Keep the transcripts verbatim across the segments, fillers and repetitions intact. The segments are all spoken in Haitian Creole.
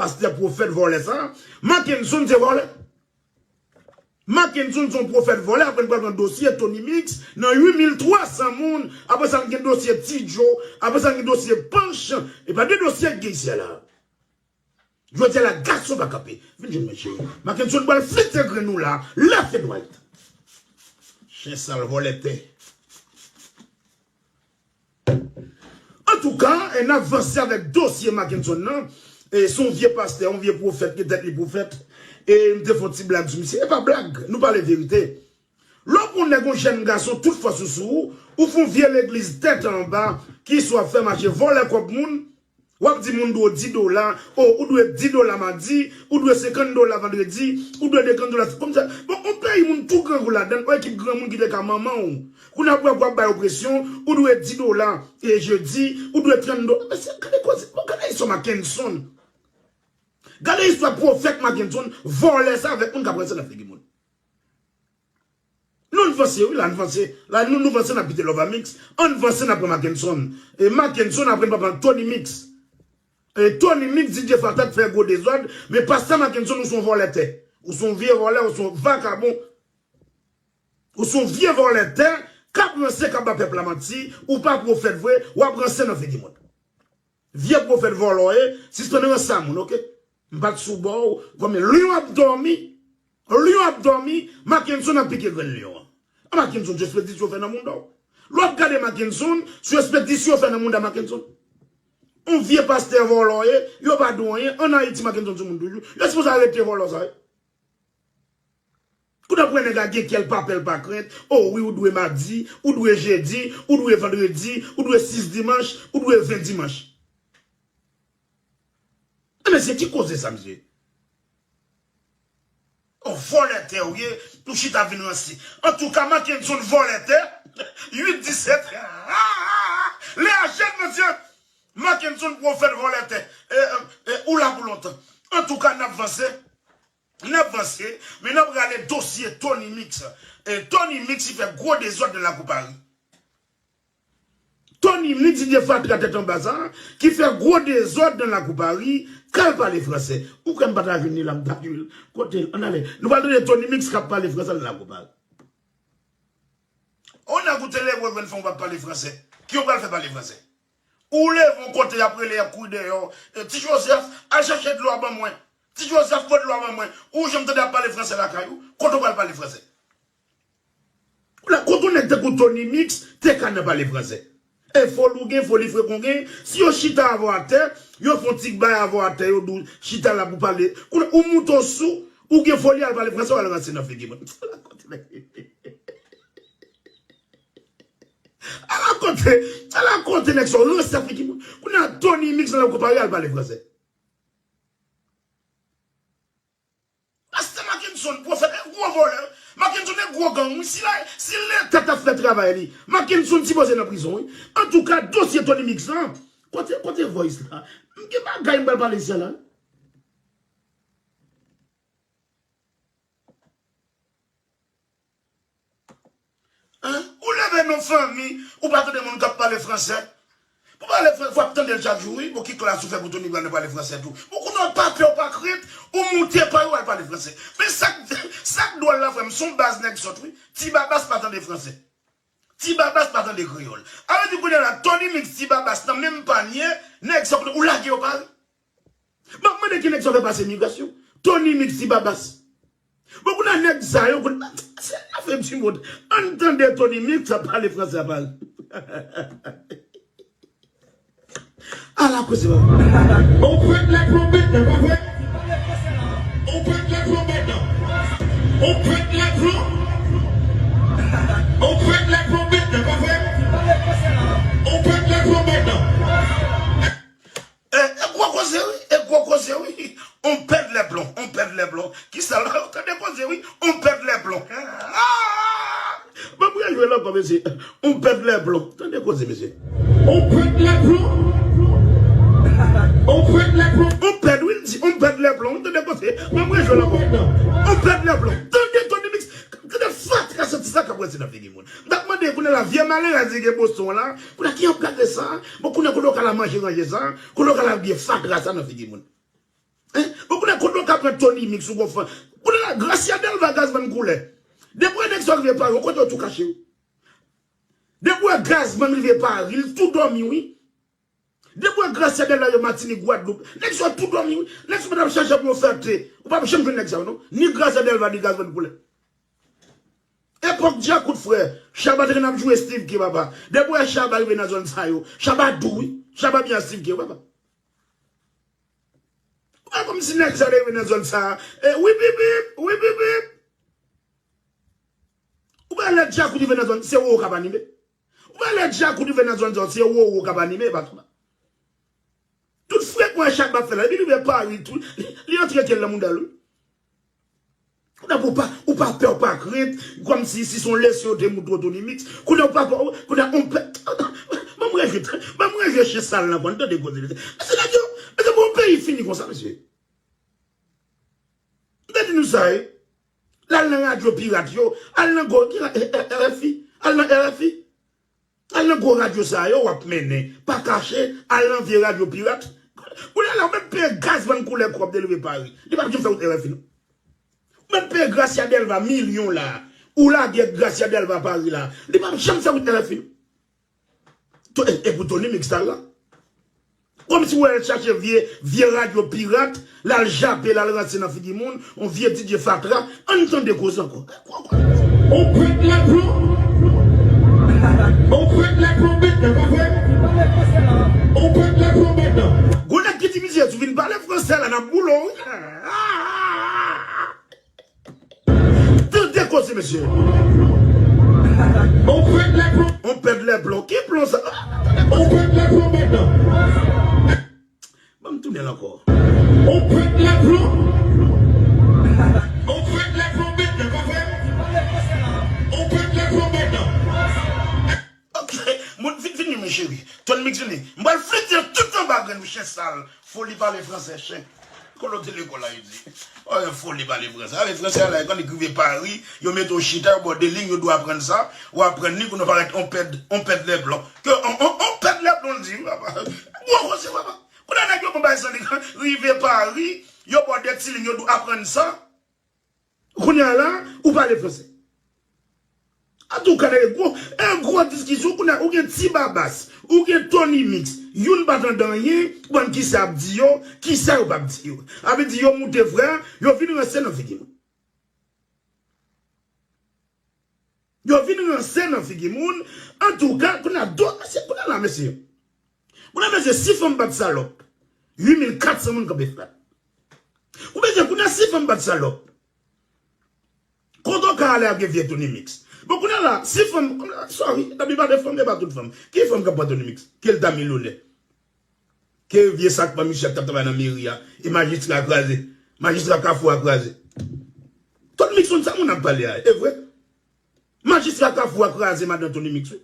pastè pwofèt vòlè sa. Mackenson se vòlè. Mackenson se yon pwofèt vòlè, apre n pral pran dosye Tony Mix nan uit mil twa san moun, apre sa n gen dosye Ti Joe, apre sa n gen dosye Panch, e pa de dosye k gen isi a la. Jodi a la, gason pa kanpe. Vin jwenn mwen, cheri. Mackenson pral flite grenn ou la, left and right. Chen sal, vòlè tè. Antouka, e n ap vanse avèk dosye Mackenson nan. E se yon vye pastè, yon vye pwofèt, ki tèt li pwofèt. E m te fè yon ti blag sou misye. E pa blag, nou pale verite. Lè w pran yon nèg, yon jèn gason, tout fòs ou sou ou, ou fè yon vye legliz tèt anba, ki sa w ap fè mache vòlè kòb moun, w ap di moun dwe w dis dola, o, ou dwe dis dola madi, ou dwe senkant dola vandredi, ou dwe senkant dola, kòmsa, bon, yon peyi moun tou grangou ladan l, yon ekip granmoun ki te ka manman w. Kounye a w ap wè w ap ba yo presyon, ou dwe dis dola, e jedi, ou dwe trant dola. Mesye, gade koze, bon, gade istwa Mackenson. Gade istwa pwofèt Mackenson, vòlè sa avèk moun k ap ranse nan figi moun. Nou, n vanse, wi, la, n vanse. La, nou, nou vanse, n ap kite Love Mix. Ann vanse, n ap pran Mackenson. E Mackenson, apre n pral pran Tony Mix. E Tony Mix, D J Fatra k fè gwo dezòd, men pastè Mackenson, ou se yon vòlè tè. Ou se yon vye vòlè, ou se yon vakabon. Ou se yon vye vòlè tè, k ap ranse, k ap ba pèp la manti, ou pa pwofèt vre, w ap ranse nan figi moun. Vye pwofèt vòlò ye, sispann ranse a moun, oke? M pa t sou bò w, kòm lyon ap dòmi, lyon ap dòmi, Mackenson ap pike grenn lyon an. A Mackenson, se espedisyon w fè nan mouda w. Lè w ap gade Mackenson, se espedisyon w fè nan mouda Mackenson. Yon vye pastè vòlò ye, yo pa di w anyen, ann Ayiti Mackenson se moun toujou. Yo sipoze arete vòlò sa yo. Kounye a pou wè nèg la gen kè l pa pè l pa krent. O wi, ou dwe madi, ou dwe jedi, ou dwe vandredi, ou dwe sis dimanch, ou dwe ven dimanch. E mesye, ki koze sa, mesye? O, vòlè tè ou ye, ou chita vin ranse. Antouka, Mackenson vòlè tè, uit disèt. Lè a jèn, mesye, Mackenson pwofèt vòlè tè. E, e, e, ou la pou lontan. Antouka, n ap vanse. N ap vanse, men n ap rale dosye Tony Mix. E, Tony Mix ki fè gwo dezòd nan lakou Pari. Tony Mix, D J Fatra tèt anba sa, ki fè gwo dezòd nan lakou Pari, k al pale fransè. Ou kwè m pa ta vin li la, m ta di l, kote l, ann ale. Nou pral tande Tony Mix k ap pale fransè nan lakou Pari. On nèg ou te leve w jwenn fanm ou pa pale fransè. Ki w pral fè pale fransè? Ou leve yon kote y ap rele, y ap kouri dèyè w. E, Ti Jozèf, al chache dlo a ban mwen. Ti Jozèf, pot dlo a ban mwen. Ou janm tande y ap pale fransè lakay ou? Kote w pral pale fransè? Ou la, kote yon nèg tankou Tony Mix te ka nan pale fransè? E foli w gen, foli frekan w gen. Si yo chita avè w atè, yo fè yon ti bay avè w atè, yo di w chita la pou pale. Kounye a, ou moute w sou, ou gen foli al pale fransè, w al ranse nan figi moun. Ala kote nèg. Ala kote, ala kote nèg sa yo ranse nan figi moun. Kounye a Tony Mix nan lakou Pari al pale fransè. Pastè Mackenson, pwofèt, e gwo vòlè. Mackenson e gwo gang, wi. Si la, si Leta t ap fè travay li, Mackenson sipoze nan prizon, wi. Antouka, dosye Tony Mix lan, kote, kote voice la? M gen bagay m pral pale isi a la. Hein? Ou leve nan fanmi, ou pa tande moun k ap pale fransè. Pou pale fransè, fò ap tande l chak jou, wi. Bon, ki klas ou fè pou Tony Brown pale fransè tou? Bon, kounye a w pa pè, w pa krent, ou moute pa yo al pale fransè. Men sa k, sa k dwòl la, frè m, se yon baz nèg sòt, wi. Ti Babas pa tande fransè. Ti Babas pa tande kreyòl. A vle di kounye a la, Tony Mix, Ti Babas nan menm panye, nèg sa kote ou lage yo pa ri. M ap mande ki nèg sa fè pase migrasyon. Tony Mix, Ti Babas. Bon, kounye a nèg sa yo, kounye a, se afè ti mond. Ann tande Tony Mix ap pale fransè a Pari. Ala koze, papa. On pèt lèplon mentnan, pa vre? On pèt lèplon mentnan. On pèt lèplon. On pèt lèplon mentnan, pa vre? On pèt lèplon mentnan. E, e gwo koze, wi. E gwo koze, wi. On pèt lèplon. On pèt lèplon. Kisa la? Tande koze, wi. On pèt lèplon. Ah! Ban m rejwe l ankò, mesye. On pèt lèplon. Tande koze, mesye. On pèt lèplon. On pèt lèplon. On pèt, wi, l di. On pèt lèplon. Tande koze. Ban m rejwe l ankò. On pèt lèplon. Tande Tony Mix. Gade fatra santi sa k ap ranse nan figi moun. M t ap mande kounye a la, vye malerèz li gen Boston la. Kounye a ki ap gade sa? Bon, kounye a kote w ka la manje ranje sa? Kote w ka la byen fatra sa nan figi moun? Sa pran Tony Mix ou gon fan. Kounye la, Gracia Delva, Gazman koulè. Depi wè nèg sa rive Pari, yon kote yo tou kache wi. Depi wè Gazman rive Pari, li tou dòmi wi. Depi wè Gracia Delva yo Matinik, Gwadloup, nèg sa tou dòmi wi. Nèg sa pa t ap chache pou yo fè te. Ou p ap janm jwenn nèg sa yo non. Ni Gracia Delva, ni Gazman koulè. Epòk Djakout frè, Shabba te konn ap joure Steve K papa. Depi wè Shabba rive nan zòn sa yo, Shabba dou wi. Shabba byen ak Steve K papa. Ou pa kòmsi nèg sa te rive nan zòn sa. E wip wip wip, wip wip wip. Ou pa lè Djakout rive nan zòn, se Roro k ap anime. Ou pa lè Djakout rive nan zòn sa, se Roro k ap anime, e pa tou. Tout frèt mwen Shabba ap fè la, epi li rive Pari tou, li, li antre tèl nan mouda l wi. Kounye a pou pa, ou pa pè, ou pa krent, kòmsi si se yon leson yo te moutre w Tony Mix. Kounye a ou pa pè, kounye a on pè, ban m rejwe, ban m rejwe chen sal nan kò n tande koze mesye. Mesye nèg yo, mesye bon peyi fini konsa mesye. M te di nou sa wi. L al nan radyo pirat yo, al nan gwo, ki ra-, eh, eh, R F I, al nan R F I. Al nan gwo radyo sa yo w ap mennen, pa kache, al nan vye radyo pirat. Kounye a la, ou mèt peye Gazman koulè kòb de leve Pari. Li p ap janm fè wout R F I non. Ou mèt peye Gracia Delva milyon la. Ou lage Gracia Delva Pari la. Li p ap janm fè wout R F I non. To-, e, e pou Tony Mix ta la. Kòmsi w al chache vye, vye radyo pirat, l al jape, l al ranse nan figi moun, on vye D J fatra, ann tande koze ankò. On pèt lèplon. On pèt lèplon mentnan, pa vre? On pèt lèplon mentnan. Gon nèg ki di misye, si w vin pale fransè la, n ap boule w wi. Tande koze, mesye. On pèt lèplon. On pèt lèplon. Ki plon sa? On pèt lèplon mentnan. Ban m tounen l ankò. On pèt lèplon. On pèt lèplon mentnan, pa vre? On pèt lèplon mentnan. Ok, moun vin, vin, mon cheri. Tony Mix vini. M pral flite tout anba grenn ou chen sal. Foli pale fransè, chen. Kolo te lekòl Ayiti. Oh, yon foli pale fransè. Ale fransè la, e konn li rive Pari, yo mete w chita, yo ba w de liy, yo di w aprann sa, ou aprann li, kounye w parèt on pèd, on pèd lèplon. Ke on, on, on pèd lèplon, l di, papa. Gwo koze, papa. Kounye a nèg yo bon bay san li, rive Pari, yo ba w de ti liy, yo di w aprann sa. Kounye a la, ou pale fransè. Antouka, e gwo, e gwo diskisyon, kounye a, ou gen Ti Babas, ou gen Tony Mix, youn pa tande anyen, ou konn kisa ap di yo, kisa yo p ap di yo. Sa vle di yo moute frè, yo vin ranse nan figi moun. Yo vin ranse nan figi moun. Antouka, kounye a, do, mesye, kounye a la, mesye. Kounye a, mesye, si fanm bat salòp, uit mil kat san moun kanpe frè. Ou bezwen kounye a, si fanm bat salòp. Kote w ka ale ap gen vye Tony Mix. Bon, kounye a la, si fanm, sorry, n ap pale de fanm, e pa tout fanm. Ki fanm k ap pran Tony Mix? Ke l ta milionè. Ke vye sakman misye t ap travay nan meri a. E majistra kraze. Majistra Kafou a kraze. Tony Mix konn sa moun ap pale a, e vre. Majistra Kafou a kraze madan Tony Mix, wi.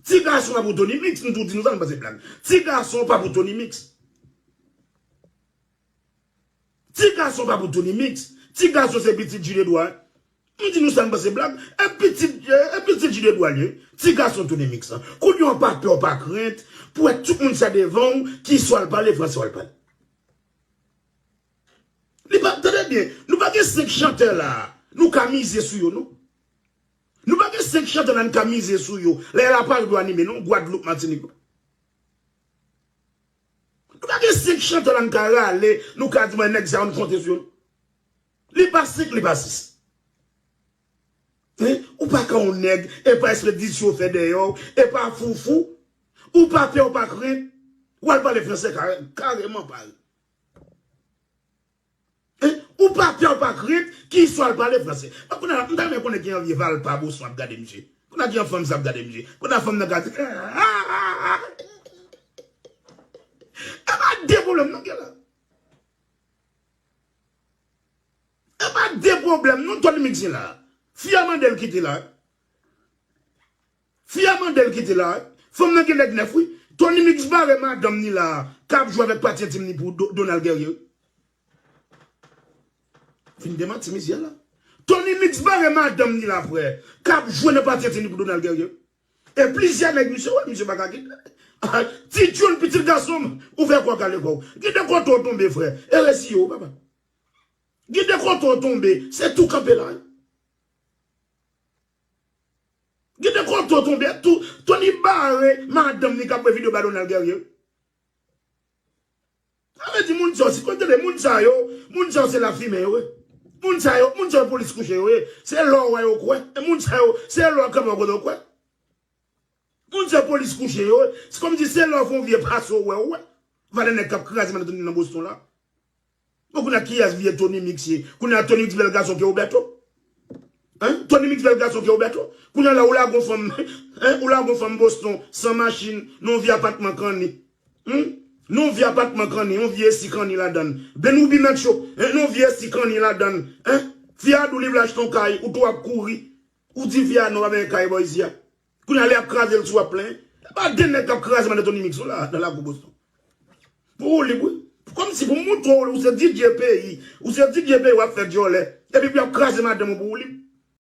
Ti gason pa pou Tony Mix, m tou di nou sa, nou panse blag. Ti gason pa pou Tony Mix. Ti gason pa pou Tony Mix. Ti gason se pitit Jide Dwa. M di nou sa, m panse blag. E pitit, e, e pitit Jide Dwa li ye. Ti gason Tony Mix lan. Kounye a w pa pè, w pa krent. Pou wè tout moun sa devan w, ki swa l pale, fransè w al pale. Li pa, tande byen, nou pa gen senk chantè la, nou ka mize sou yo, non. Nou pa gen senk chantè la, nou ka mize sou yo. Lè y a la pa yo dwe anime, non, Gwadloup, Matinik, non. Nou pa gen senk chantè la, nou ka rale, nou ka di, mwen, nèg sa yo, nou konte sou yo, non. Li pa senk, li pa sis. Hein? Ou pa ka yon nèg, e pa espedisyon fè dèyè w, e pa foufou. Ou pa pè, ou pa krent. W al pale fransè kare-, kareman pale. Hein? Ou pa pè, ou pa krent, ki istwa l pale fransè. Bon, kounye a, m ta renmen konnen ki jan vye Valpa Boston ap gade misye. Kounye a ki jan fanm sa ap gade misye. Kounye a fanm nan ka di, e pa de pwoblèm non gen la. E pa de pwoblèm non, Tony Mix la. Fi a mande l kite la. Fi a mande l kite la. Fanm nan gen nèg nèf, wi. Tony Mix bare madanm ni la, k ap jwe avèk pati entim ni pou Do-, Donald Guerrier. Vin demanti misye la. Tony Mix bare madanm ni la, frè, k ap jwe nan pati entim ni pou Donald Guerrier. E plizyè nèg misye wè, misye pa ka kite. Ti Jun, pitit gason m, ou fè kwa kale kò w. Gide kote w tonbe, frè. E resi yo, papa. Gide kote w tonbe, se tou kanpe la. Gide kote w tonbe, tou, Tony bare madanm li k ap wè videyo ba Donald Guerrier. Sa vle di moun sa yo, si kote de moun sa yo, moun sa yo se lafimen yo ye. Moun sa yo, moun sa yo polis kouche yo ye. Se lò w wè yo kwè. E moun sa yo, se lò kanpe kote yo kwè. Moun sa yo polis kouche yo ye. Se kòmsi se lò w fè yon vye pase w wè, w wè. Valè nèg k ap kraze madanm Tony nan Boston la. Bon, kounye a kiyès vye Tony Mix ye? Kounye a Tony Mix bèl gason ke Roberto. Hein? Tony Mix bèl gason ke Roberto. Kounye a la ou lage yon fanm, hein? Ou lage yon fanm Boston, san machin, nan yon vye apatman kanni. Hmm? Nan yon vye apatman kanni, yon vye esi kanni ladann. Ben ou bi mèt cho, hein? Nan yon vye esi kanni ladann. Hein? Fi a di w li vle achte yon kay, ou tou ap kouri. Ou di fi a non, pa benyen kay bò isi a. Kounye a lè y ap kraze l sou w ap plenyen. E pa de nèg k ap kraze madanm Tony Mix ou la, nan lakou Boston. Pou ou lib, wi. Kòmsi pou montre w, ou se D J peyi. Ou se D J peyi, w ap fè djòlè. Epi pou y ap kraze madanm ou pou ou lib.